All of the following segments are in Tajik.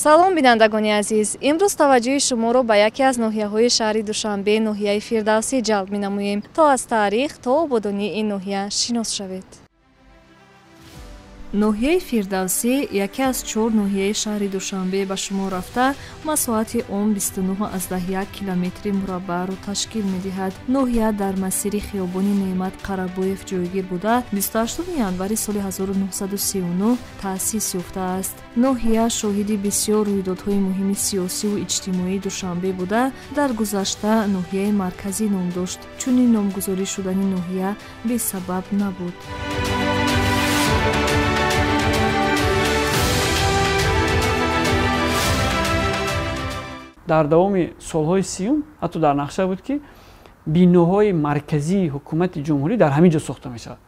Салом, бинандагони азиз. Имрӯз таваҷҷӯҳи шуморо ба яке аз ноҳияҳои шаҳри Душанбе, ноҳияи Фирдавсӣ ҷалб менамоем, то аз таърих то ободонии ин ноҳия шинос шавед. Ноҳияи Фирдавсӣ яке аз чор ноҳияи шаҳри Душанбе ба шумор рафта, масоҳати он 29,1 километри мураббаъро ташкил медиҳад. Ноҳия дар масири хиёбони Неъмат Қарабоев ҷойгир буда, 28 январи соли 1939 таъсис ёфтааст. Ноҳия шоҳиди бисёр рӯйдодҳои муҳими сиёсиву иҷтимоии Душанбе буда, дар гузашта ноҳияи марказӣ ном дошт. Чунин номгузорӣ шудани ноҳия бесабаб набуд. Дар давоми солҳои сиюм ҳатто дар нақша буд, ки биноҳои марказии ҳукумати ҷумҳурӣ дар ҳамин ҷо сохта мешавад.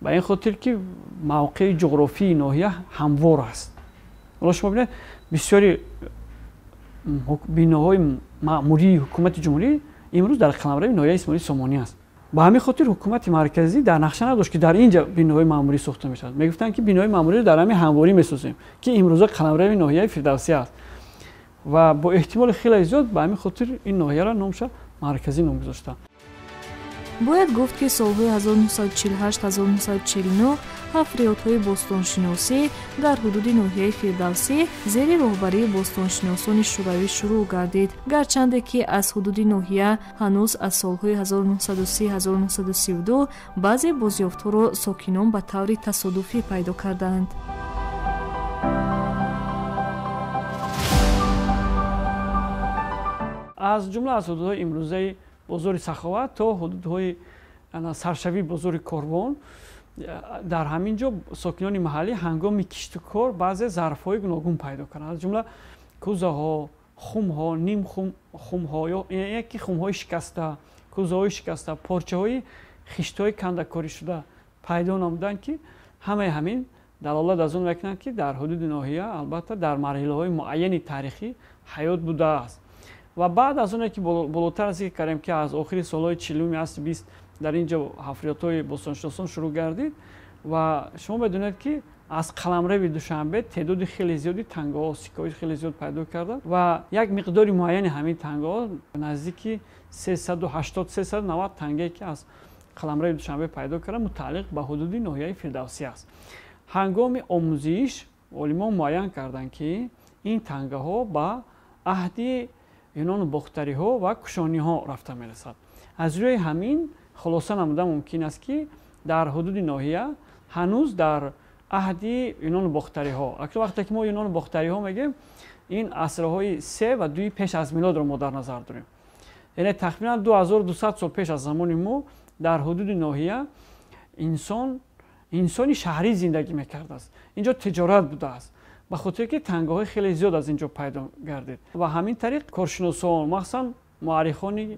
Ба ин хотир ки мавқеи ҷуғрофии ноҳия ҳамвор аст. Ҳоло шумо бинед, бисёри биноҳои маъмурии ҳукумати ҷумҳурӣ имрӯз дар қаламрави ноҳияи Исмоили Сомонӣ аст. Ба ҳамин хотир ҳукумати марказӣ дар нақша надошт, ки дар ин ҷо биноҳои маъмурӣ сохта мешавад. Мегуфтанд, ки биноҳои маъмуриро дар ҳамин ҳамворӣ месозем, ки имрӯза қаламрави ноҳияи Фирдавсӣ аст. Ва бо эҳтимоли хеле зиёд ба ҳамин хотир ин ноҳияро номша марказӣ ном гузоштанд. Бояд гуфт, ки солҳои 1948-1949 ҳафриётҳои бостоншиносӣ дар ҳудуди ноҳияи Фирдавсӣ зери роҳбарии бостоншиносони шӯравӣ шурӯъ гардид. Гарчанде ки аз ҳудуди ноҳия ҳанӯз аз солҳои 1930-1932 баъзе бозёфтҳоро сокинон ба таври тасодуфӣ пайдо карданд. Аз ҷумла аз ҳудудҳои имрӯзаи бозори Саховат то ҳудудҳои саршавии бозори Корвон, дар ҳамин ҷо сокинони маҳаллӣ ҳангоми киштукор баъзе зарфҳои гуногун пайдо карданд. Аз ҷумла кӯзаҳо, хумҳо, нимхумҳо ё яке хумҳои шикаста, кӯзаҳои шикаста, порчаҳои хиштҳои кандакоришуда пайдо намуданд, ки ҳамаи ҳамин далолат аз он мекунанд, ки дар ҳудуди ноҳия албатта дар марҳилаҳои муайяни таърихӣ ҳаёт будааст. Ва баъд аз оне ки болотар зикр кардем, ки аз охири солҳои чилуми асри бист дар ин ҷо ҳафриётҳои бостоншиносон шурӯъ гардид ва шумо медонед, ки аз қаламрави Душанбе теъдоди хеле зиёди тангаҳо, сиккаҳои хеле зиёд пайдо карданд ва як миқдори муайяни ҳамин тангаҳо, наздики 380-390 тангае, ки аз қаламрави Душанбе пайдо карданд, мутааллиқ ба ҳудуди ноҳияи Фирдавсӣ аст. Ҳангоми омӯзиш олимон муайян карданд, ки ин тангаҳо ба аҳди юнону бохтариҳо ва кушониҳо рафта мерасад. Аз рӯи ҳамин хулоса намуда мумкин аст, ки дар ҳудуди ноҳия ҳанӯз дар аҳди юнону бохтариҳо, акнун вақте ки мо юнону бохтариҳо мегӯем, ин асрҳои се ва дуи пеш аз милодро мо дар назар дорем. Яъне тахминан 2200 сол пеш аз замони мо дар ҳудуди ноҳия инсони шаҳрӣ зиндагӣ мекардааст. Инҷо тиҷорат будааст, ба хотире ки тангаҳои хеле зиёд аз ин ҷо пайдо гардид. Ва ҳамин тариқ коршиносон, махсусан муаррихони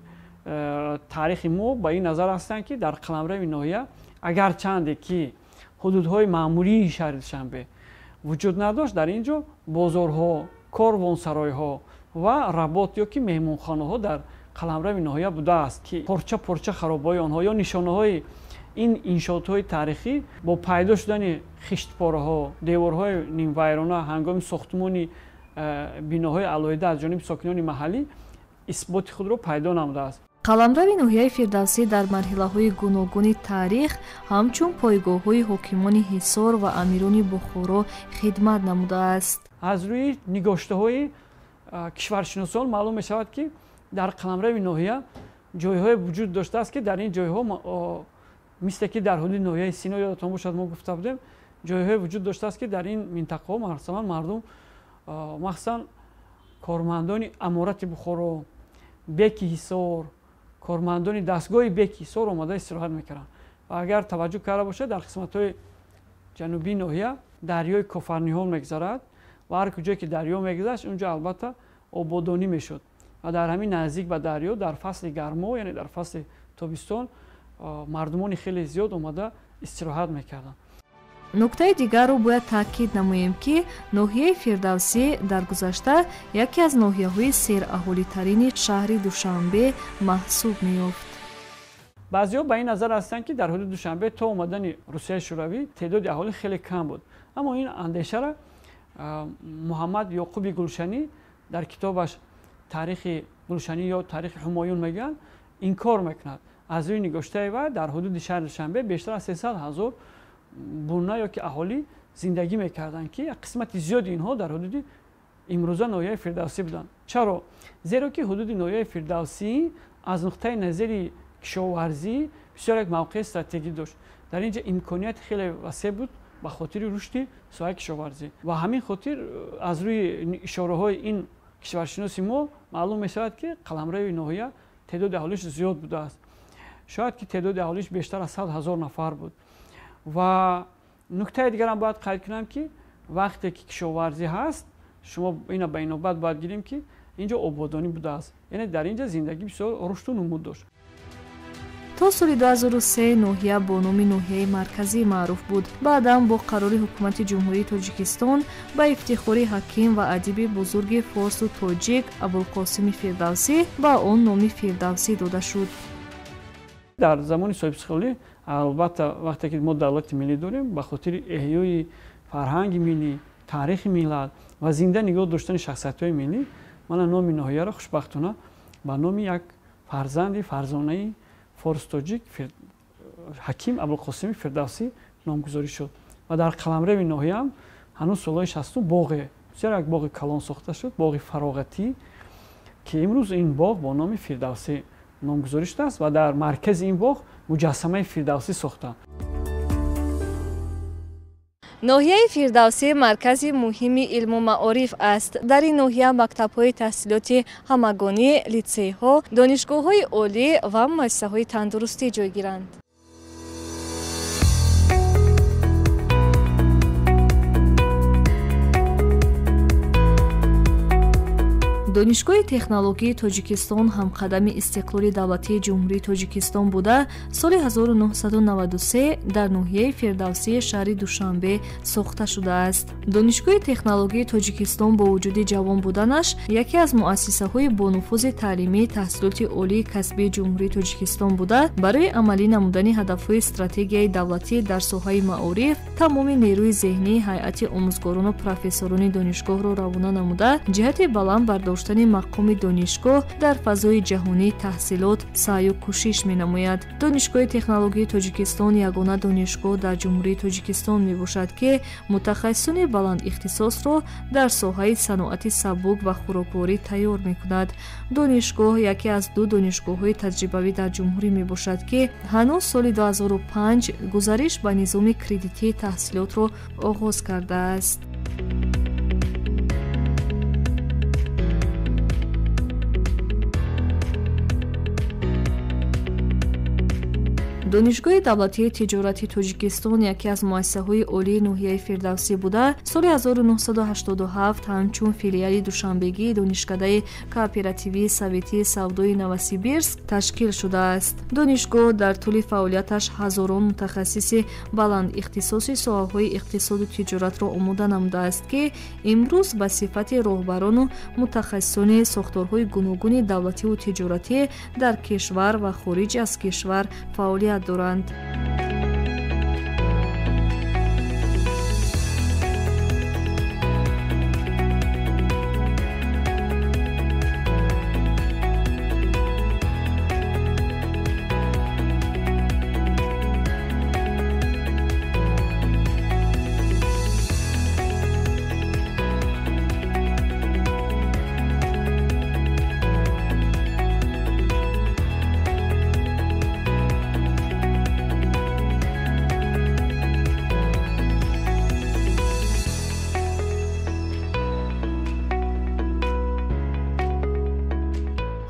таърихи мо ба ин назар ҳастанд, ки дар қаламрави ноҳия агарчанде ки ҳудудҳои маъмурии шаҳри Душанбе вуҷуд надошт, дар ин ҷо бозорҳо, корвонсаройҳо ва работ ё ки меҳмонхонаҳо дар қаламрави ноҳия будааст, ки порча порча харобаҳои онҳо ё нишонаҳои ин иншоотҳои таърихӣ бо пайдо шудани хиштпораҳо, деворҳои нимвайрона ҳангоми сохтмони биноҳои алоҳида аз ҷониби сокинони маҳаллӣ исботи худро пайдо намудааст. Қаламрави ноҳияи Фирдавсӣ дар марҳилаҳои гуногуни таърих ҳамчун пойгоҳҳои ҳокимони Ҳисор ва амирони Бухоро хидмат намудааст. Аз рӯи нигоштаҳои кишваршиносон маълум мешавад, ки дар қаламрави ноҳия ҷойҳое вуҷуд доштааст, ки дар ин ҷойҳо, мисле ки дар ҳудуди ноҳияи Сино ёдатон бошад, мо гуфта будем, ҷойҳое вуҷуд доштааст, ки дар ин минтақаҳо масалан мардум, махсусан кормандони аморати Бухоро, беки Ҳисор, кормандони дастгоҳи беки Ҳисор омада истироҳат мекарданд. Ва агар таваҷҷӯҳ карда бошад, дар қисматҳои ҷанубии ноҳия дарёи Кофарниҳон мегузарад ва ҳар куҷое ки дарё мегузашт, унҷо албатта ободонӣ мешуд. Ва дар ҳамин наздик ба дарё дар фасли гармо, яъне дар фасли тобистон, мардумони хеле зиёд омада истироҳат мекарданд. Нуктаи дигарро бояд таъкид намоем, ки ноҳияи Фирдавсӣ дар гузашта яке аз ноҳияҳои сераҳолитарини шаҳри Душанбе маҳсуб меёфт. Баъзеҳо ба ин назар ҳастанд, ки дар ҳудуди Душанбе то омадани Русияи Шӯравӣ теъдоди аҳолӣ хеле кам буд. Аммо ин андешаро Муҳаммад Ёқуби Гулшанӣ дар китобаш Таърихи Гулшанӣ ё Таърихи Ҳумоюн мегӯянд, инкор мекунад. Аз рӯи нигоштаи вай дар ҳудуди шаҳри Душанбе бештар аз 300 ҳазор буна ё ки аҳолӣ зиндагӣ мекарданд, ки қисмати зиёди инҳо дар ҳудуди имрӯза ноҳияи Фирдавсӣ буданд. Чаро? Зеро ки ҳудуди ноҳияи Фирдавсӣ аз нуқтаи назари кишоварзӣ бисёр як мавқеи стратегӣ дошт. Дар ин ҷо имконияти хеле васеъ буд ба хотири рушди соҳаи кишоварзӣ. Ва ҳамин хотир аз рӯи ишораҳои ин кишваршиноси мо маълум мешавад, ки қаламрави ноҳия теъдоди аҳолиш зиёд будааст. Шояд ки теъдоди аҳолиш бештар аз 100 ҳазор нафар буд. Ва нуктаи дигарам бояд қайд кунам, ки вақте ки кишоварзӣ ҳаст, шумо ина ба инобат бояд гирем, ки ин ҷо ободонӣ будааст. Яъне дар ин ҷо зиндагӣ бисёр рушду нумуд дошт. То соли 2003 ноҳия бо номи ноҳияи марказӣ маъруф буд. Баъдан бо қарори ҳукумати Ҷумҳурии Тоҷикистон ба ифтихори ҳаким ва адиби бузурги форсу тоҷик Абулқосими Фирдавсӣ ба он номи Фирдавсӣ дода шуд. Дар замони соҳибистиқлолӣ, албатта, вақте ки мо давлати миллӣ дорем, ба хотири эҳёи фарҳанги миллӣ, таърихи миллат ва зинда нигоҳ доштани шахсиятҳои миллӣ, мана номи ноҳияро хушбахтона ба номи як фарзанди фарзонаи форс-тоҷик ҳаким Абулқосими Фирдавсӣ номгузорӣ шуд. Ва дар қаламрави ноҳияам ҳанӯз солҳои 60 боғе, бисёр як боғи калон сохта шуд, боғи фароғатӣ, ки имрӯз ин боғ бо номи Фирдавсӣ номгузорӣ шудааст ва дар маркази ин боғ муҷассамаи Фирдавсӣ сохтанд. Ноҳияи Фирдавсӣ маркази муҳими илму маориф аст. Дар ин ноҳия мактабҳои таҳсилоти ҳамагонӣ, литсейҳо, донишгоҳҳои олӣ ва муассисаҳои тандурустӣ ҷойгиранд. Донишгоҳи технологияи Тоҷикистон ҳамқадами истиқлоли давлатии Ҷумҳурии Тоҷикистон буда, соли 1993 дар ноҳияи Фирдавсии шаҳри Душанбе сохта шудааст. Донишгоҳи технологияи Тоҷикистон бо вуҷуди ҷавон буданаш яке аз муассисаҳои бонуфузи таълимии таҳсилоти олии касбии Ҷумҳурии Тоҷикистон буда, барои амалӣ намудани ҳадафҳои стратегияи давлатӣ дар соҳаи маориф тамоми нерӯи зеҳнии ҳайати омӯзгорону профессорони донишгоҳро равона намуда, ҷиҳати баланд бардоштани мақоми донишгоҳ дар фазои ҷаҳонии таҳсилот саъю кӯшиш менамояд. Донишгоҳи технологияи Тоҷикистон ягона донишгоҳ дар Ҷумҳурии Тоҷикистон мебошад, ки мутахассисони баландихтисосро дар соҳаи саноати сабук ва хӯрокворӣ тайёр мекунад. Донишгоҳ яке аз ду донишгоҳҳои таҷрибавӣ дар ҷумҳурӣ мебошад, ки ҳанӯз соли 2005 гузариш ба низоми кредитии таҳсилотро оғоз кардааст. Донишгоҳи давлатии тиҷорати Тоҷикистон яке аз муассисаҳои олии ноҳияи Фирдавсӣ буда, соли 1987 ҳамчун филиали душанбегии Донишкадаи кооперативии советии савдои Новосибирск ташкил шудааст. Донишгоҳ дар тӯли фаъолияташ ҳазорон мутахассиси баландихтисоси соҳаҳои иқтисоду тиҷоратро омода намудааст, ки имрӯз ба сифати роҳбарону мутахассисони сохторҳои гуногуни давлативу тиҷоратӣ дар кишвар ва хориҷ аз кишвар фаъолият доранд.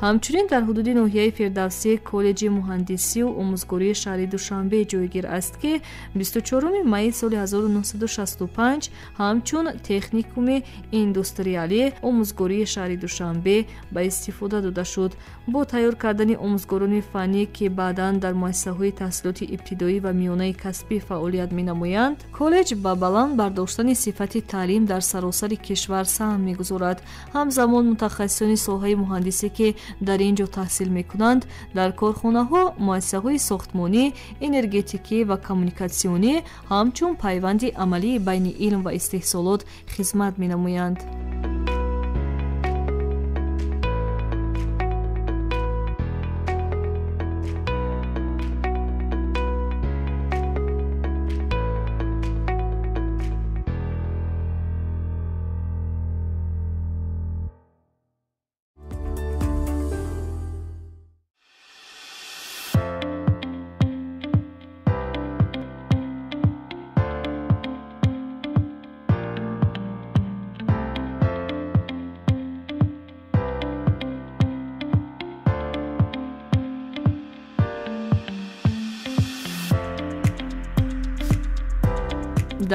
Ҳамчунин дар ҳудуди ноҳияи Фирдавсӣ коллеҷи муҳандисию омӯзгории шаҳри Душанбе ҷойгир аст, ки 24 майи соли 1965 ҳамчун техникуми индустриалӣ омӯзгории шаҳри Душанбе ба истифода дода шуд. Бо тайёр кардани омӯзгорони фаннӣ, ки баъдан дар муассисаҳои таҳсилоти ибтидоӣ ва миёнаи касбӣ фаъолият менамоянд, коллеҷ ба баланд бардоштани сифати таълим дар саросари кишвар саҳм мегузорад. Ҳамзамон мутахассисони соҳаи муҳандисӣ, ки дар ин ҷо таҳсил мекунанд, дар корхонаҳо, муассисаҳои сохтмонӣ, энергетикӣ ва коммуникатсионӣ ҳамчун пайванди амалии байни илм ва истеҳсолот хизмат менамоянд.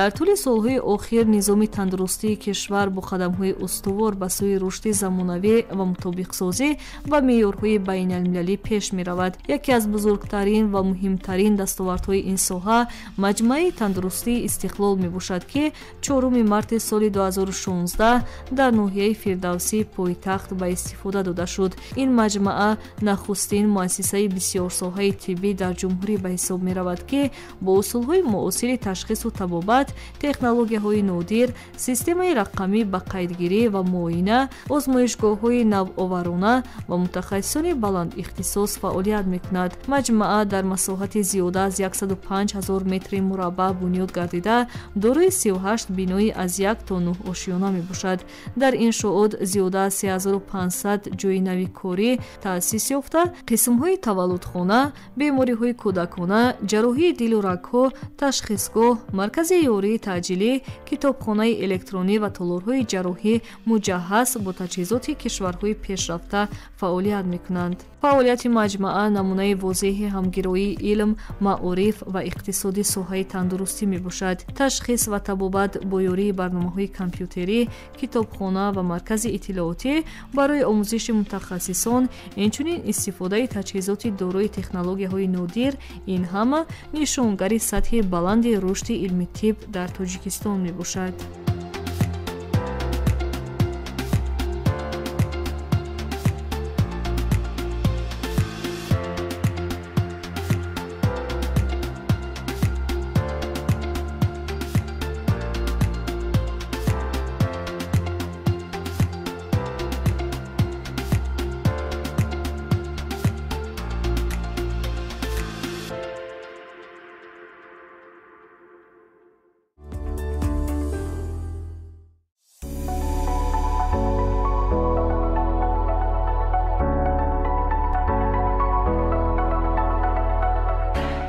Дар тӯли солҳои охир низоми тандурустии кишвар бо қадамҳои устувор ба сӯи рушди замонавӣ ва мутобиқсозӣ ба меъёрҳои байналмилалӣ пеш меравад. Яке аз бузургтарин ва муҳимтарин дастовардҳои ин соҳа маҷмӯаи тандурустии Истиқлол мебошад, ки 4 марти соли 2016 дар ноҳияи Фирдавсии пойтахт ба истифода дода шуд. Ин маҷмӯа нахустин муассисаи бисёрсоҳаи тиббӣ дар ҷумҳурӣ ба ҳисоб меравад, ки бо усулҳои муосири ташхису табобат, технологияҳои нодир, системаи рақамӣ ба қайдгирӣ ва муоина, озмоишгоҳҳои навоварона ва мутахассисони баландихтисос фаъолият мекунад. Маҷмӯа дар масоҳати зиёда аз 105 000 метри мураббаъ бунёд гардида, дорои 38 бинои аз 1 то 9 ошёна мебошад. Дар иншоот зиёда аз 3500 ҷойи нави корӣ таъсис ёфта, қисмҳои таваллудхона, бемориҳои кӯдакона, ҷарроҳии дилу рагҳо, ташхисгоҳ, маркази ёрии таъҷилӣ, китобхонаи электронӣ ва толорҳои ҷарроҳӣ муҷаҳҳаз бо таҷҳизоти кишварҳои пешрафта фаъолият мекунанд. Фаъолияти маҷмӯа намунаи возеҳи ҳамгироии илм, маориф ва иқтисоди соҳаи тандурустӣ мебошад. Ташхис ва табобат бо ёрии барномаҳои компютерӣ, китобхона ва маркази иттилоотӣ барои омӯзиши мутахассисон, инчунин истифодаи таҷҳизоти дорои технологияҳои нодир, ин ҳама нишонгари сатҳи баланди рушди илми тиб дар Тоҷикистон мебошад.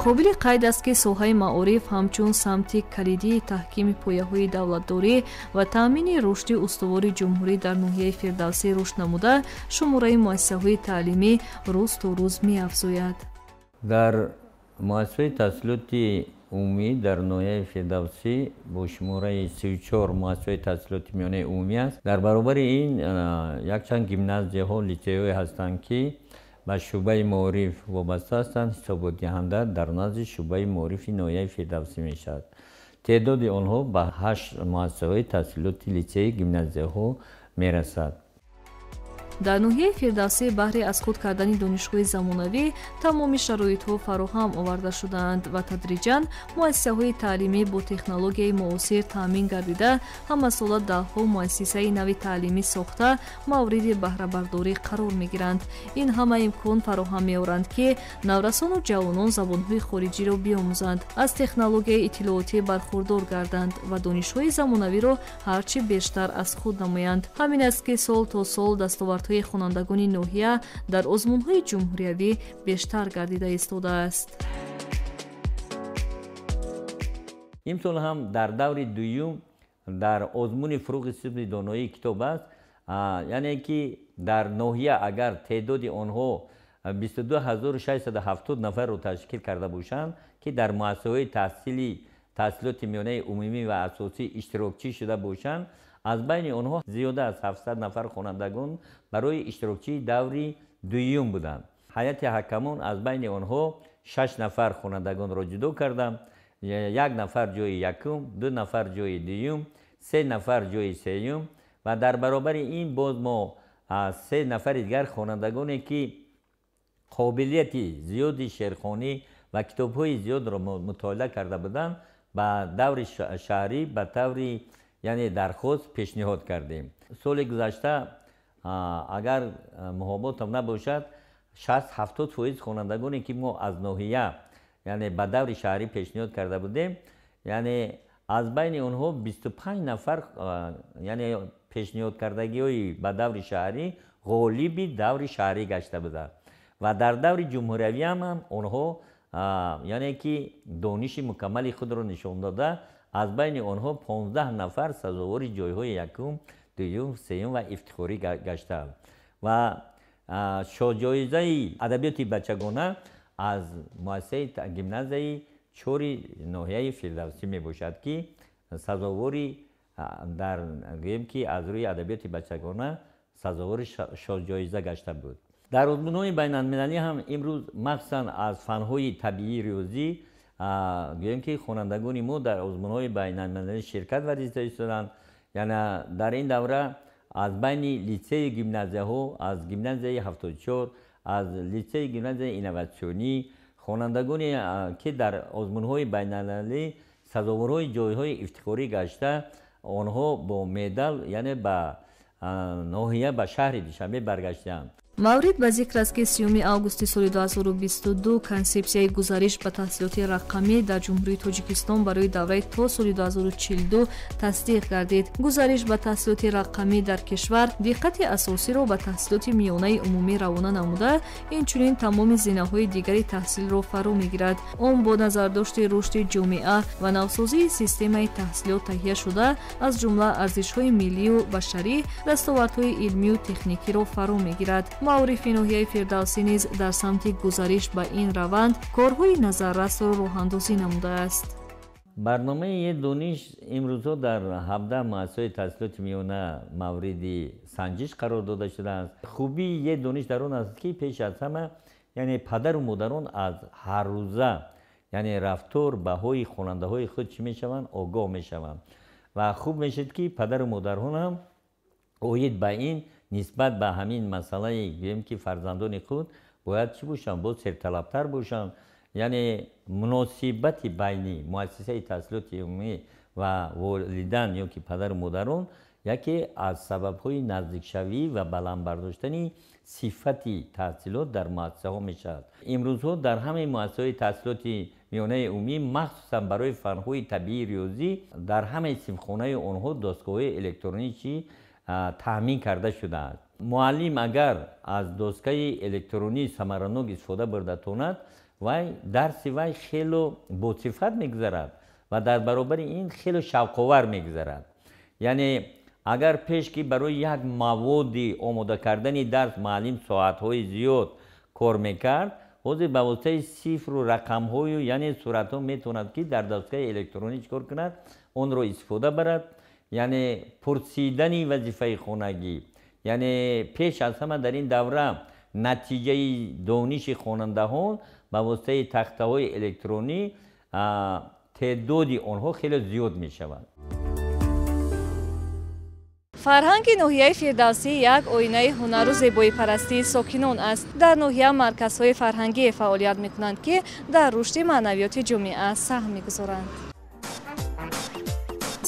Қобили қайд аст, ки соҳаи маориф ҳамчун самти калидии таҳкими пояҳои давлатдорӣ ва таъмини рушди устувори ҷумҳурӣ дар ноҳияи Фирдавсӣ рушд намуда, шумораи муассисаҳои таълимӣ рӯз то рӯз меафзояд. Дар муассисаҳои таҳсилоти умумӣ дар ноҳияи Фирдавсӣ бо шумораи 34 муассисаҳои таҳсилоти миёнаи умумӣ аст. Дар баробари ин якчанд гимназияҳо, литсейҳое ҳастанд, ки ба шӯъбаи маориф вобаста ҳастанд. Ҳисоботдиҳанда дар назди шӯъбаи маорифи ноҳияи Фирдавсӣ мешавад. Теъдоди онҳо ба 8 муассисаҳои таҳсилоти литсеи гимназияҳо мерасад. Дар ноҳияи Фирдавсӣ баҳри аз худ кардани донишҳои замонавӣ тамоми шароитҳо фароҳам оварда шудаанд ва тадриҷан муассисаҳои таълимӣ бо технологияи муосир таъмин гардида, ҳамасола даҳҳо муассисаи нави таълимӣ сохта мавриди баҳрабардорӣ қарор мегиранд. Ин ҳама имкон фароҳам меоранд, ки наврасону ҷавонон забонҳои хориҷиро биомӯзанд, аз технологияи иттилоотӣ бархурдор гарданд ва донишҳои замонавиро ҳарчи бештар аз худ намоянд. Ҳамин аст, ки сол то сол дастовардҳои хонандагони ноҳия дар озмунҳои ҷумҳуриявӣ бештар гардида истодааст. Имсол ҳам дар даври дуюм дар озмуни фурӯғи сифри доноии китоб аст, яъне ки дар ноҳия агар теъдоди онҳо 22670 нафарро ташкил карда бошанд, ки дар муассисаҳои таҳсилоти миёнаи умумӣ ва асосӣ иштирокчӣ шуда бошанд, аз байни онҳо зиёда аз 700 нафар хонандагон барои иштирокчии даври дуюм буданд. Ҳайати ҳакамон аз байни онҳо 6 нафар хонандагонро ҷудо карданд. 1 нафар ҷои якум, 2 нафар ҷои дуюм, 3 нафар ҷои сеюм ва дар баробари ин боз мо 3 нафари дигар хонандагоне ки қобилияти зиёди шеърхонӣ ва китобҳои зиёдро мутолиа карда буданд, ба даври шаҳрӣ ба таври яъне дархост пешниҳод кардем. Соли гузашта агар муҳоботам набошад, 60-70% хонандагоне ки мо аз ноҳия яъне ба даври шаҳрӣ пешниҳод карда будем, яъне аз байни онҳо 25 нафар яъне пешниҳодкардагиҳои ба даври шаҳрӣ ғолиби даври шаҳрӣ гашта буданд ва дар даври ҷумҳуриявиам ҳам онҳо яъне ки дониши мукаммали худро нишон дода, аз байни онҳо 15 нафар сазовори ҷойҳои якум, дуюм, сеюм ва ифтихорӣ гаштаанд. Ва шоҳҷоизаи адабиёти бачагона аз муассисаи гимназияи 4 ноҳияи Фирдавсӣ мебошад, ки сазовори дар гӯем ки аз рӯи адабиёти бачагона сазовори шоҳҷоиза гашта буд. Дар озмунҳои байналмилалӣ ҳам имрӯз махсусан аз фанҳои табиӣ риёзӣ гӯем ки хонандагони мо дар озмунҳои байналмилалӣ ширкат варзида истоданд. Яъне дар ин давра аз байни литсею гимназияҳо, аз гимназияи 74, аз литсею гимназияи инноватсионӣ хонандагоне ки дар озмунҳои байналмилалӣ сазоворҳои ҷойҳои ифтихорӣ гашта, онҳо бо медал яъне ба ноҳия, ба шаҳри Душанбе баргаштаанд. Маврид ба зикр аст, ки 3 августи соли 2022 консепсияи гузариш ба таҳсилоти рақамӣ дар Ҷумҳурии Тоҷикистон барои давраи то соли 2042 тасдиқ гардид. Гузариш ба таҳсилоти рақамӣ дар кишвар диққати асосиро ба таҳсилоти миёнаи умумӣ равона намуда, инчунин тамоми зинаҳои дигари таҳсилро фаро мегирад. Он бо назардошти рушди ҷомеа ва навсозии системаи таҳсилот таҳия шуда, аз ҷумла арзишҳои миллию башарӣ, дастовардҳои илмию техникиро фаро мегирад. Маорифи ноҳияи Фирдавсӣ низ дар самти гузариш ба ин раванд корҳои назаррасро роҳандозӣ намудааст. Барномаи е-дониш имрӯзҳо дар 17 муассисаҳои таҳсилоти миёна мавриди санҷиш қарор дода шудааст. Хубии е-дониш дар он аст, ки пеш аз ҳама яъне падару модарон аз ҳаррӯза яъне рафтор баҳои хонандаҳои худ чӣ мешаванд, огоҳ мешаванд ва хуб мешавад, ки падару модарон ҳам оид ба ин нисбат ба ҳамин масъалаи гӯем ки фарзандони худ бояд чӣ бошанд, боз серталабтар бошанд. Яъне муносибати байни муассисаи таҳсилоти умумӣ ва волидан ё ки падару модарон яке аз сабабҳои наздикшавӣ ва баланд бардоштани сифати таҳсилот дар муассисаҳо мешавад. Имрӯзҳо дар ҳамаи муассисаҳои таҳсилоти миёнаи умумӣ махсусан барои фанҳои табиии риёзӣ дар ҳамаи синфхонаи онҳо доскаҳои электронӣ чӣ таъмин карда шудааст. Муаллим агар аз доскаи электронӣ самаранок истифода бурда тонад, вай дарси вай хело босифат мегузарад ва дар баробари ин хело шавқовар мегузарад. Яъне агар пеш ки барои як маводи омода кардани дарс муаллим соатҳои зиёд кор мекард, ҳозир ба воситаи сифру рақамҳою яъне суратҳо метавонад ки дар доскаи электронӣ чӣ кор кунад, онро истифода барад. Яъне пурсидани вазифаи хонагӣ, яъне пеш аз ҳама дар ин давра натиҷаи дониши хонандаҳон ба воситаи тахтаҳои электронӣ теъдоди онҳо хеле зиёд мешавад. Фарҳанги ноҳияи Фирдавсӣ як оинаи ҳунару зебоипарастии сокинон аст. Дар ноҳия марказҳои фарҳангие фаъолият мекунанд, ки дар рушди маънавиёти ҷомеа саҳм мегузоранд.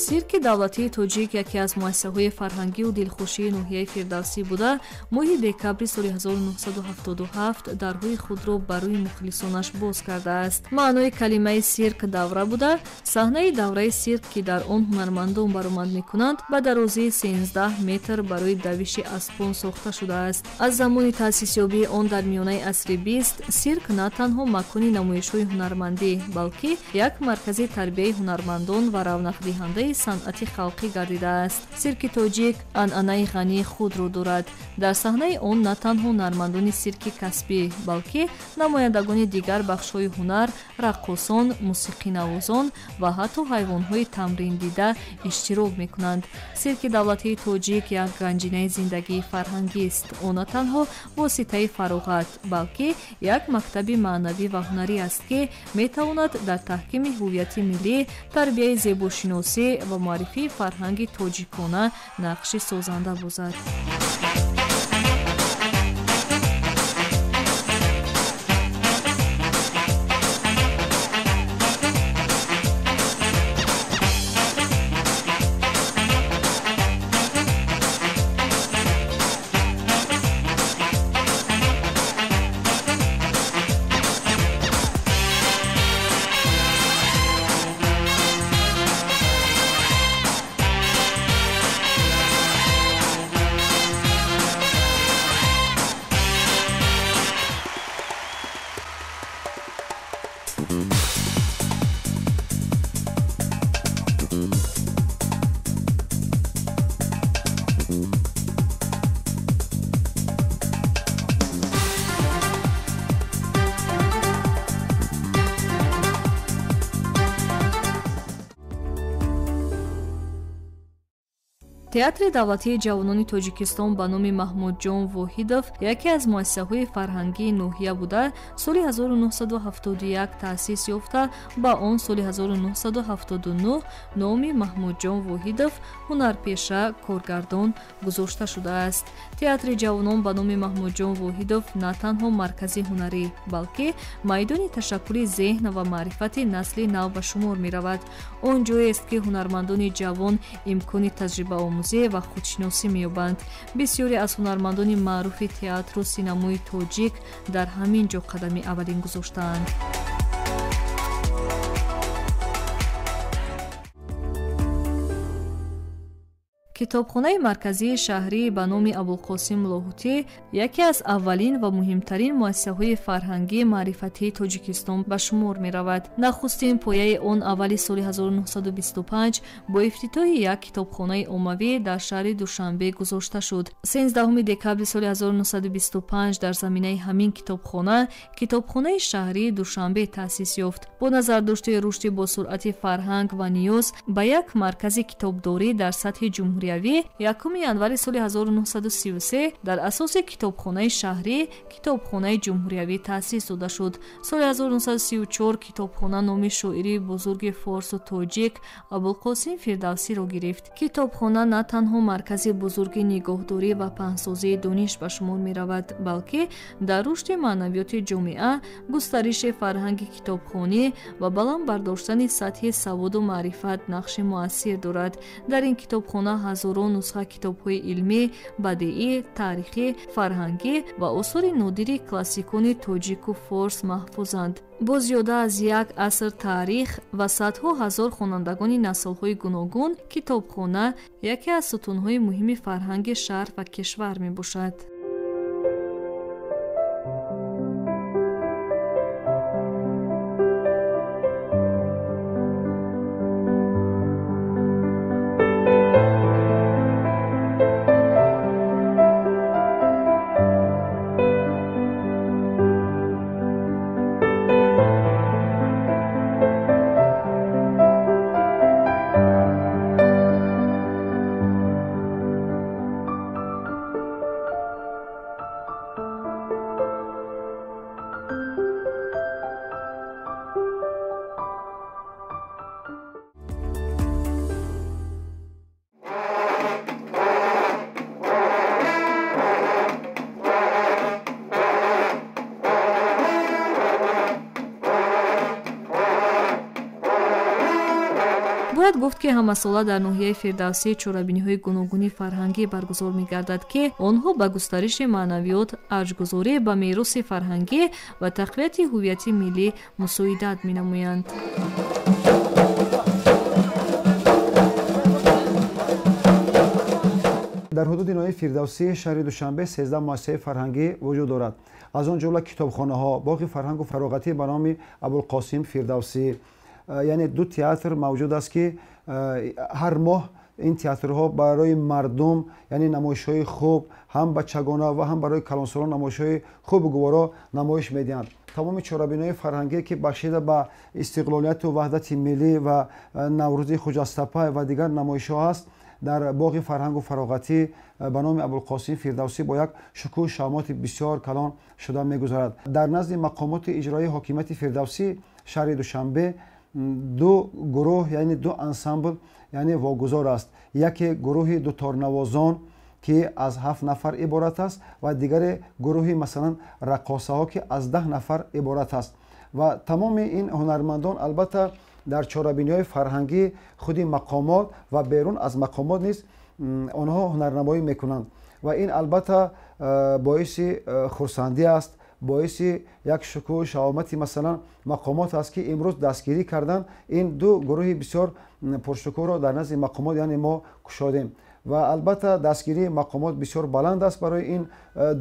Сирки давлатии тоҷик яке аз муассисаҳои фарҳангию дилхушии ноҳияи Фирдавсӣ буда, моҳи декабри соли 1977 дарҳои худро барои мухлисонаш боз кардааст. Маънои калимаи сирк давра буда, саҳнаи давраи сирк, ки дар он ҳунармандон баромад мекунанд, ба дарозии 13 метр барои давиши аспон сохта шудааст. Аз замони таъсисёбии он дар миёнаи асри 20 сирк на танҳо макони намоишҳои ҳунармандӣ, балки як маркази тарбияи ҳунармандон ва равнақдиҳандаи санъати халқӣ гардидааст. Сирки тоҷик анъанаи ғании худро дорад. Дар саҳнаи он на танҳо ҳунармандони сирки касбӣ, балки намояндагони дигар бахшҳои ҳунар, раққосон, мусиқинавозон ва ҳатто ҳайвонҳои тамриндида иштирок мекунанд. Сирки давлатии тоҷик як ганҷинаи зиндагии фарҳангист. О на танҳо воситаи фароғат, балки як мактаби маънавӣ ва ҳунарӣ аст, ки метавонад дар таҳкими ҳуввияти миллӣ, тарбияи зебошиносӣ ва муаррифии фарҳанги тоҷикона нақши созанда бозад. Театри давлатии ҷавонони Тоҷикистон ба номи Маҳмудҷон Воҳидов яке аз муассисаҳои фарҳангии ноҳия буда, соли 1971 таъсис ёфта, ба он соли 1979 номи Маҳмудҷон Воҳидов ҳунарпеша, коргардон гузошта шудааст. Театри ҷавонон ба номи Маҳмудҷон Воҳидов на танҳо маркази ҳунарӣ, балки майдони ташаккули зеҳн ва маърифати насли нав ба шумор меравад. Он ҷоест, ки ҳунармандони ҷавон имкони таҷрибаомӯзӣ ва худшиносӣ меёбанд. Бисёре аз ҳунармандони маъруфи театру синамои тоҷик дар ҳамин ҷо қадами аввалин гузоштаанд. Китобхонаи марказии шаҳрӣ ба номи Абулқосим Лоҳутӣ яке аз аввалин ва муҳимтарин муассисаҳои фарҳангии маърифатии Тоҷикистон ба шумор меравад. Нахустин пояи он аввали соли 1925 бо ифтитоҳи як китобхонаи оммавӣ дар шаҳри Душанбе гузошта шуд. 13 декабри соли 1925 дар заминаи ҳамин китобхона китобхонаи шаҳрии Душанбе таъсис ёфт. Бо назардошти рушди босуръати фарҳанг ва ниёз ба як маркази китобдорӣ дар сатҳи ҷумҳурӣ, 1 январи соли 1933 дар асоси китобхонаи шаҳрӣ китобхонаи ҷумҳуриявӣ таъсис дода шуд. Соли 1934 китобхона номи шоири бузурги форсу тоҷик Абулқосим Фирдавсиро гирифт. Китобхона на танҳо маркази бузурги нигоҳдорӣ ва паҳнсозии дониш ба шумор меравад, балки дар рушди маънавиёти ҷомеа, густариши фарҳанги китобхонӣ ва баланд бардоштани сатҳи саводу маърифат нақши муассир дорад. Дар ин китобхона ҳазорон нусха китобҳои илмӣ, бадиӣ, таърихӣ, фарҳангӣ ва осори нодири классикони тоҷику форс маҳфузанд. Бо зиёда аз як аср таърих ва садҳо ҳазор хонандагони наслҳои гуногун, китобхона яке аз сутунҳои муҳими фарҳанги шаҳр ва кишвар мебошад. Бояд гуфт, ки ҳамасола дар ноҳияи Фирдавсӣ чорабиниҳои гуногуни фарҳангӣ баргузор мегардад, ки онҳо ба густариши маънавиёт, арҷгузорӣ ба мероси фарҳангӣ ва тақвияти ҳуввияти миллӣ мусоидат менамоянд. Дар ҳудуди ноҳияи Фирдавсӣ шаҳри Душанбе 13 муассисаи фарҳангӣ вуҷуд дорад. Аз он ҷумла китобхонаҳо, боғи фарҳангу фароғатӣ ба номи Абулқосим Фирдавсӣ, яъне ду театр мавҷуд аст, ки ҳар моҳ ин театрҳо барои мардум, яъне намоишҳои хуб ҳам бачагона ва ҳам барои калонсолон намоишҳои хубу гуворо намоиш медиҳанд. Тамоми чорабиниҳои фарҳангие, ки бахшида ба истиқлолияту ваҳдати миллӣ ва Наврӯзи Хуҷастапай ва дигар намоишҳо аст, дар боғи фарҳангу фароғатӣ ба номи Абулқосим Фирдавсӣ бо як шукӯҳу шаҳомоти бисёр калон шуда мегузарад. Дар назди мақомоти иҷроии ҳокимияти Фирдавсӣ шаҳри Душанбе ду гурӯҳ, яъне ду ансамбл, яъне вогузор аст. Яке гурӯҳи дуторнавозон, ки аз 7 нафар иборат аст, ва дигаре гурӯҳи масалан раққосаҳо, ки аз 10 нафар иборат аст. Ва тамоми ин ҳунармандон албатта дар чорабиниҳои фарҳангӣ худи мақомот ва берун аз мақомот низ онҳо ҳунарнамоӣ мекунанд. Ва ин албатта боиси хурсандӣ аст, боиси як шукӯҳу шаҳомати масалан мақомот аст, ки имрӯз дастгирӣ кардан ин ду гурӯҳи бисёр пуршукӯҳро дар назди мақомот, яъне мо кушодем. Ва албатта дастгирии мақомот бисёр баланд аст барои ин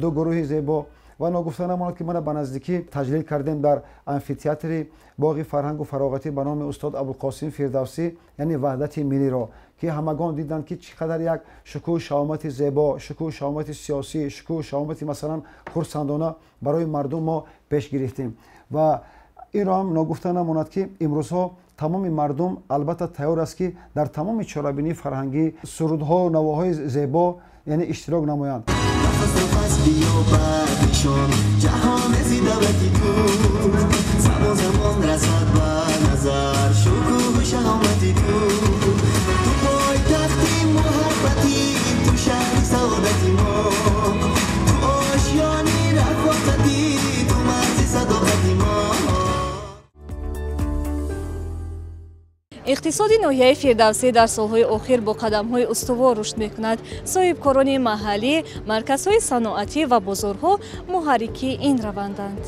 ду гурӯҳи зебо. Ва ногуфта намонад, ки мана ба наздикӣ таҷлил кардем дар амфитеатри боғи фарҳангу фароғатӣ ба номи устод Абулқосим Фирдавсӣ, яъне ваҳдати миллиро, ки ҳамагон диданд, ки чӣ қадар як шукӯҳу шаҳомати зебо, шукӯҳу шаҳомати сиёсӣ, шукӯҳу шаҳомати масалан хурсандона барои мардум мо пеш гирифтем. Ва инро ҳам ногуфта намонад, ки имрӯзҳо Тамоми мардум албатта тайёр аст, ки дар тамоми чорабинии фарҳангӣ, сурудҳо, навоҳои зебо, яъне иштирок намоянд. Иқтисоди ноҳияи Фирдавсӣ дар солҳои охир бо қадамҳои устувор рушд мекунад. Соҳибкорони маҳаллӣ, марказҳои саноатӣ ва бозорҳо муҳаррики ин раванданд.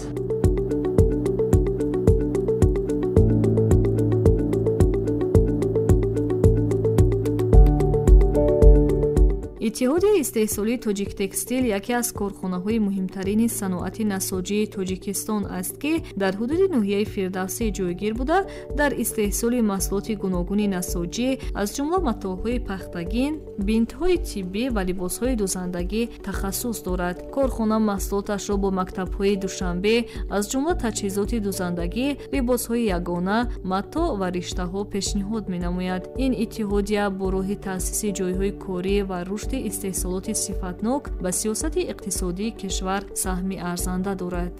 Иттиҳодияи истеҳсолии Тоҷиктекстил яке аз корхонаҳои муҳимтарини саноати насоҷии Тоҷикистон аст, ки дар ҳудуди ноҳияи Фирдавсӣ ҷойгир буда, дар истеҳсоли маҳсулоти гуногуни насоҷӣ, аз ҷумла матоъҳои пахтагин, бинтҳои тиббӣ ва либосҳои дузандагӣ тахассус дорад. Корхона маҳсулоташро бо мактабҳои Душанбе, аз ҷумла таҷҳизоти дузандагӣ, либосҳои ягона, матоъ ва риштаҳо пешниҳод менамояд. Ин иттиҳодия бо роҳи таъсиси ҷойҳои корӣ ва рушди истеҳсолоти сифатнок ба сиёсати иқтисодии кишвар саҳми арзанда дорад.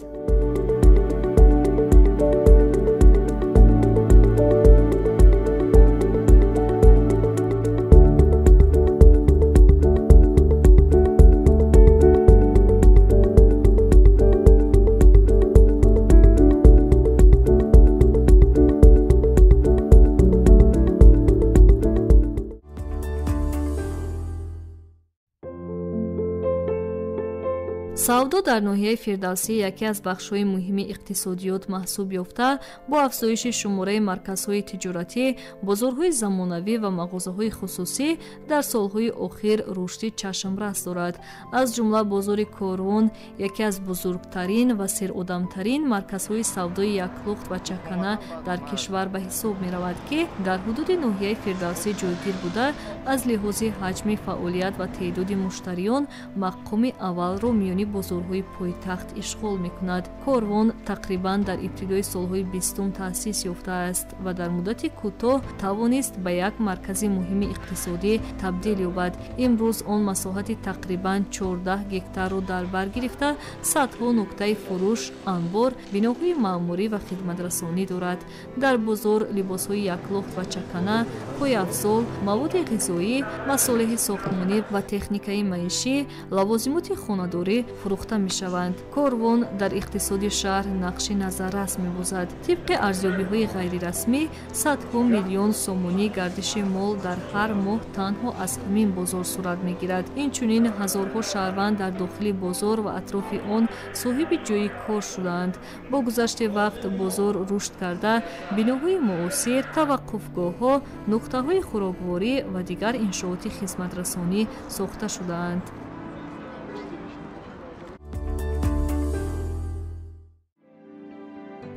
Савдо дар ноҳияи Фирдавсӣ яке аз бахшҳои муҳими иқтисодиёт маҳсуб ёфта, бо афзоиши шумораи марказҳои тиҷоратӣ, бозорҳои замонавӣ ва мағозаҳои хусусӣ дар солҳои охир рушди чашмрас дорад. Аз ҷумла бозори Корвон яке аз бузургтарин ва серодамтарин марказҳои савдои яклухт ва чакана дар кишвар ба ҳисоб меравад, ки дар ҳудуди ноҳияи Фирдавсӣ ҷойгир буда, аз лиҳози ҳаҷми фаъолият ва теъдоди муштариён мақоми аввалро миёни бозорҳои пойтахт ишғол мекунад. Корвон тақрибан дар ибтидои солҳои 20 таъсис ёфтааст ва дар муддати кӯтоҳ тавонист ба як маркази муҳими иқтисодӣ табдил ёбад. Имрӯз он масоҳати тақрибан 14 гектарро дар бар гирифта, садҳо нуқтаи фурӯш, анбор, биноҳои маъмурӣ ва хидматрасонӣ дорад. Дар бозор либосҳои яклухт ва чакана, пойафзол, маводи ғизоӣ, масолеҳи сохтмонӣ ва техникаи маишӣ, лавозимоти хонадорӣ фурӯхта мешаванд. Корвон дар иқтисоди шаҳр нақши назаррас мебозад. Тибқи арзёбиҳои ғайрирасмӣ, садҳо миллион сомонӣ гардиши мол дар ҳар моҳ танҳо аз ҳамин бозор сурат мегирад. Инчунин ҳазорҳо шаҳрванд дар дохили бозор ва атрофи он соҳиби ҷойи кор шудаанд. Бо гузашти вақт бозор рушд карда, биноҳои муосир, таваққуфгоҳҳо, нуқтаҳои хӯрокворӣ ва дигар иншооти хизматрасонӣ сохта шудаанд.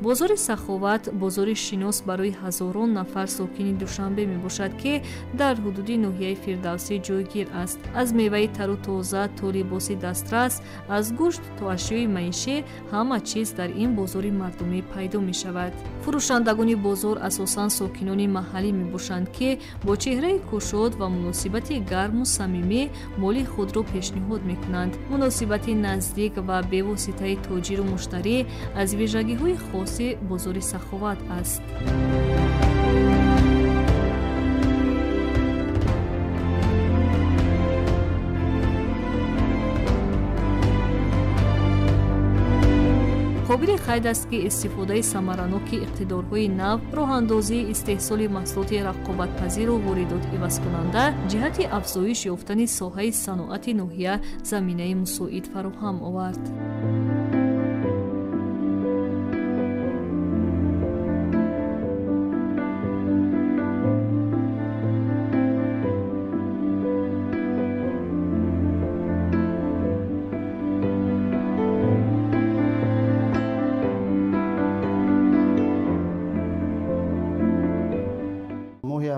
Бозори Саховат бозори шинос барои ҳазорон нафар сокини Душанбе мебошад, ки дар ҳудуди ноҳияи Фирдавсӣ ҷойгир аст. Аз меваи тару тоза то либоси дастрас, аз гӯшт то ашёи маишӣ, ҳама чиз дар ин бозори мардумӣ пайдо мешавад. Фурӯшандагони бозор асосан сокинони маҳаллӣ мебошанд, ки бо чеҳраи кушод ва муносибати гарму самимӣ моли худро пешниҳод мекунанд. Муносибати наздик ва бевоситаи тоҷиру муштарӣ аз вижагиҳои хос бозори Саховат аст. Қобили қайд аст, ки истифодаи самараноки иқтидорҳои нав, роҳандозии истеҳсоли маҳсулоти рақобатпазиру воридотивазкунанда ҷиҳати афзоиш ёфтани соҳаи саноати ноҳия заминаи мусоид фароҳам овард.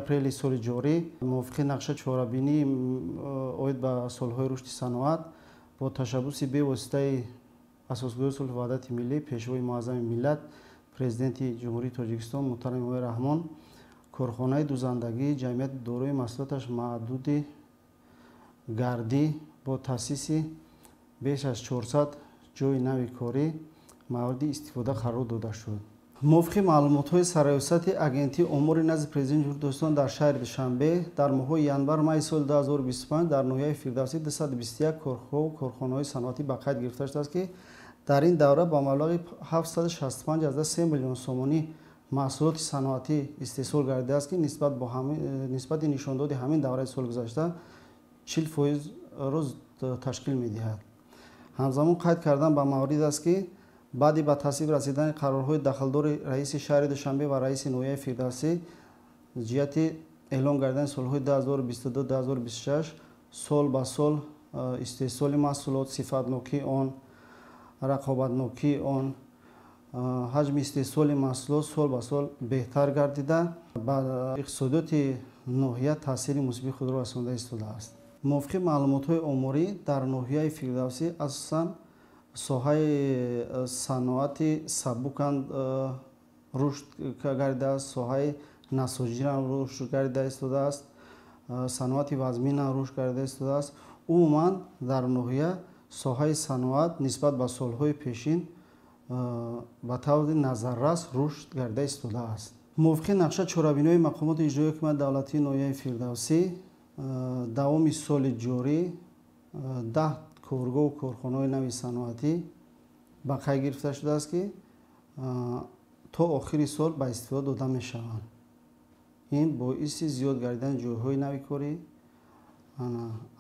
Апрели соли ҷорӣ мувофиқи нақша чорабинӣ оид ба солҳои рушди саноат бо ташаббуси бевоситаи асосгузори сулҳу ваҳдати миллӣ, пешвои муаззами миллат, Президенти Ҷумҳурии Тоҷикистон муҳтарам Эмомалӣ Раҳмон корхонаи дузандагии ҷамъияти дорои маҳсулоташ маҳдуди гардӣ бо таъсиси беш аз 400 ҷойи нави корӣ мавриди истифода қарор дода шуд. Мувофиқи маълумотҳои Сарраёсати Агентии омори назди Президенти Ҷумҳурии Тоҷикистон дар шаҳри Душанбе дар моҳҳои январ-майи соли 2025 дар ноҳияи Фирдавсӣ 221 коргоҳу корхонаҳои саноатӣ ба қайд гирифта шудааст, ки дар ин давра ба маблағи 765,3 миллион сомонӣ маҳсулоти саноатӣ истеҳсол гардидааст, ки нисбати нишондоди ҳамин давраи соли гузашта 40%-ро ташкил медиҳад. Ҳамзамон қайд кардан ба маврид аст, ки баъди ба тасвиб расидани қарорҳои дахлдори раиси шаҳри Душанбе ва раиси ноҳияи Фирдавсӣ ҷиҳати эълон гардидани солҳои 2022-2026 сол ба сол истеҳсоли маҳсулот, сифатнокии он, рақобатнокии он, ҳаҷми истеҳсоли маҳсулот сол ба сол беҳтар гардида, ба иқтисодиёти ноҳия таъсири мусбии худро расонда истодааст. Мувофиқи маълумотҳои оморӣ дар ноҳияи Фирдавсӣ асосан соҳаи саноати сабуканд рушд гардидааст, соҳаи насоҷирам рушд гардида истодааст, саноати вазминам рушд гардида истодааст. Умуман дар ноҳия соҳаи саноат нисбат ба солҳои пешин ба таври назаррас рушд гардида истодааст. Мувофиқи нақша чорабиниҳои мақомоти иҷроии ҳукумати давлатии ноҳияи Фирдавсӣ давоми соли ҷорӣ 10 коргоҳу корхонаҳои нави саноатӣ ба қайд гирифта шудааст, ки то охири сол ба истифода дода мешаванд. Ин боиси зиёд гардидани ҷойҳои нави корӣ,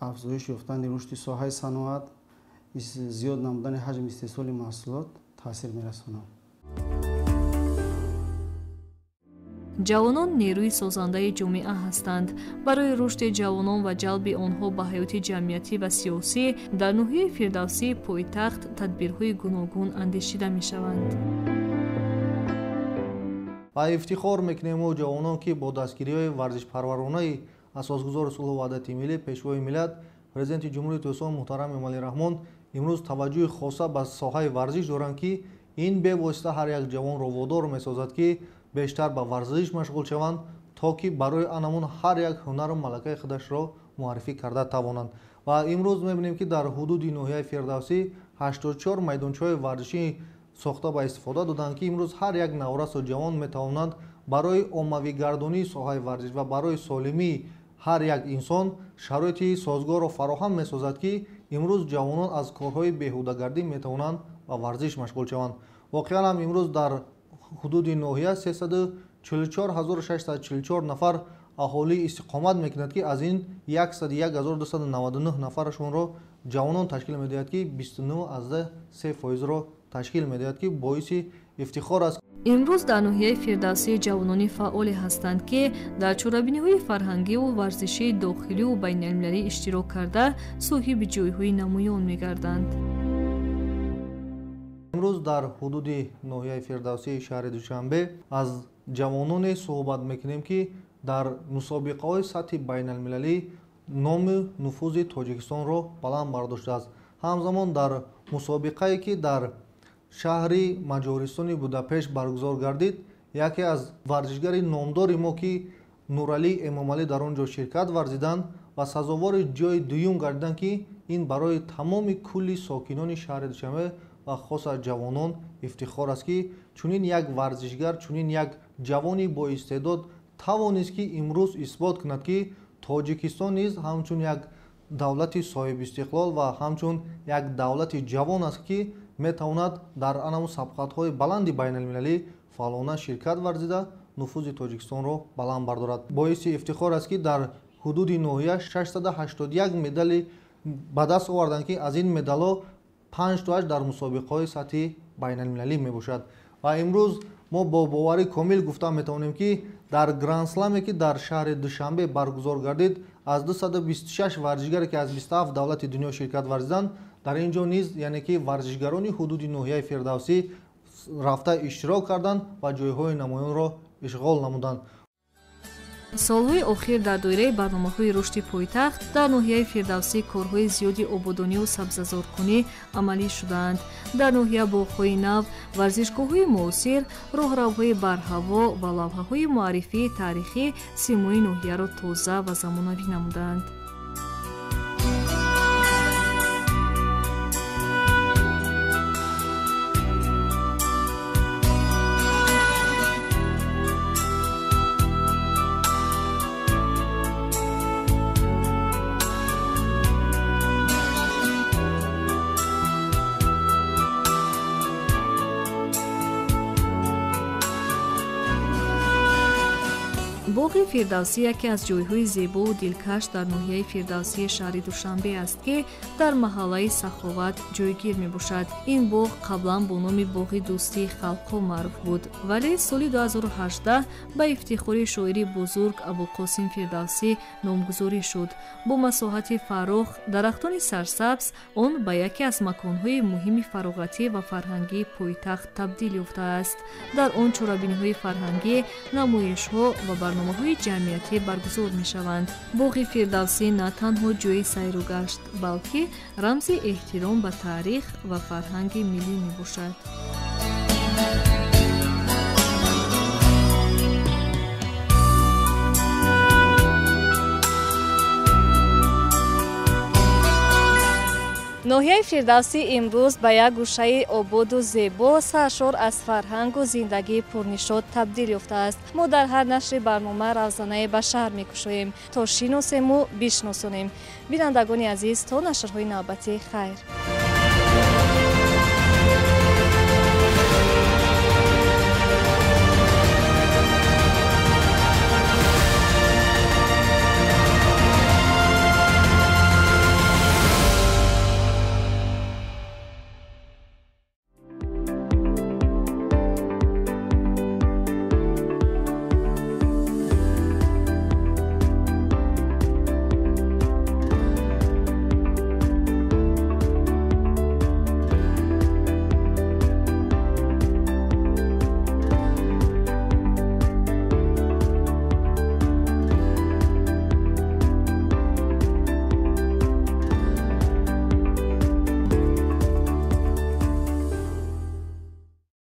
афзоиш ёфтани рушди соҳаи саноат, зиёд намудани ҳаҷми истеҳсоли маҳсулот таъсир мерасонад. Ҷавонон нерӯи созандаи ҷомеа ҳастанд. Барои рушди ҷавонон ва ҷалби онҳо ба ҳаёти ҷамъиятӣ ва сиёсӣ дар ноҳияи Фирдавсии пойтахт тадбирҳои гуногун андешида мешаванд. Ва ифтихор мекунем мо ҷавонон, ки бо дастгириҳои варзишпарваронаи асосгузори сулҳу ваҳдати миллӣ, Пешвои миллат, Президенти Ҷумҳурии Тоҷикистон муҳтарам Эмомалӣ Раҳмон имрӯз таваҷҷӯҳи хоса ба соҳаи варзиш доранд, ки ин бевосита ҳар як ҷавонро водор месозад, ки бештар ба варзиш машғул шаванд, то ки барои анамун ҳар як ҳунару малакаи худашро муаррифӣ карда тавонанд. Ва имрӯз мебинем, ки дар ҳудуди ноҳияи Фирдавсӣ 84 майдончаҳои варзишӣ сохта ба истифода доданд, ки имрӯз ҳар як наврасу ҷавон метавонанд барои оммавигардонии соҳаи варзиш ва барои солимии ҳар як инсон шароити созгорро фароҳам месозад, ки имрӯз ҷавонон аз корҳои беҳудагардӣ метавонанд ба варзиш машғул шаванд. Воқеан ҳам имрӯз дар ҳудуди ноҳия 344644 нафар аҳолӣ истиқомат мекунад, ки аз ин 101299 нафарашонро ҷавонон ташкил медиҳад, ки 29,3%-ро ташкил медиҳад, ки боиси ифтихор аст. Имрӯз дар ноҳияи Фирдавсӣ ҷавонони фаъоле ҳастанд, ки дар чорабиниҳои фарҳангиву варзишии дохиливу байналмилалӣ иштирок карда, соҳиби ҷойҳои намоён мегарданд. Имрӯз дар ҳудуди ноҳияи Фирдавсии шаҳри Душанбе аз ҷавононе суҳбат мекунем, ки дар мусобиқаҳои сатҳи байналмилалӣ номи нуфузи Тоҷикистонро баланд бардоштааст. Ҳамзамон дар мусобиқае, ки дар шаҳри Маҷористони Будапешт баргузор гардид, яке аз варзишгари номдори мо, ки Нуралӣ Эмомалӣ, дар он ҷо ширкат варзиданд ва сазовори ҷойи дуюм гардиданд, ки ин барои тамоми кулли сокинони шаҳри Душанбе ва хоса ҷавонон ифтихор аст, ки чунин як варзишгар, чунин як ҷавони боистеъдод тавонист, ки имрӯз исбот кунад, ки Тоҷикистон низ ҳамчун як давлати соҳибистиқлол ва ҳамчун як давлати ҷавон аст, ки метавонад дар анаму сабқатҳои баланди байналмилалӣ фаъолона ширкат варзида нуфузи Тоҷикистонро баланд бардорад. Боиси ифтихор аст, ки дар ҳудуди ноҳия 681 медали ба даст оварданд, ки аз ин медалҳо 5 тоаш дар мусобиқаҳои сатҳи байналмилалӣ мебошад. Ва имрӯз мо бо боварӣ комил гуфта метавонем, ки дар грандсламе, ки дар шаҳри Душанбе баргузор гардид, аз 226 варзишгаре, ки аз 27 давлати дунё ширкат варзиданд, дар ин ҷо низ, яъне ки варзишгарони ҳудуди ноҳияи Фирдавсӣ рафта иштирок карданд ва ҷойҳои намоёнро ишғол намуданд. Солҳои охир дар доираи барномаҳои рушди пойтахт дар ноҳияи Фирдавсӣ корҳои зиёди ободониву сабзазоркунӣ амалӣ шудаанд. Дар ноҳия боғҳои нав, варзишгоҳҳои муосир, роҳравҳои барҳаво ва лавҳаҳои муаррифии таърихӣ симои ноҳияро тоза ва замонавӣ намуданд. Боғи Фирдавсӣ яке аз ҷойҳои зебову дилкаш дар ноҳияи Фирдавсии шаҳри Душанбе аст, ки дар маҳаллаи Саховат ҷойгир мебошад. Ин боғ қаблан бо номи боғи дӯстии халқҳо маъруф буд, вале соли 2018 ба ифтихори шоири бузург Абулқосим Фирдавсӣ номгузорӣ шуд. Бо масоҳати фарох, дарахтони сарсабз, он ба яке аз маконҳои муҳими фароғатӣ ва фарҳангии пойтахт табдил ёфтааст. Дар он чорабиниҳои фарҳангӣ, намоишҳо ва барномаҳои ҷамъиятӣ баргузор мешаванд. Боғи Фирдавсӣ на танҳо ҷойи сайру гашт, балки рамзи эҳтиром ба таърих ва фарҳанги миллӣ мебошад. Ноҳияи Фирдавсӣ имрӯз ба як гӯшаи ободу зебо, саршор аз фарҳангу зиндагии пурнишод табдил ёфтааст. Мо дар ҳар нашри барнома равзанае ба шаҳр мекушоем, то шиносему бишносонем. Бинандагони азиз, то нашрҳои навбатӣ хайр.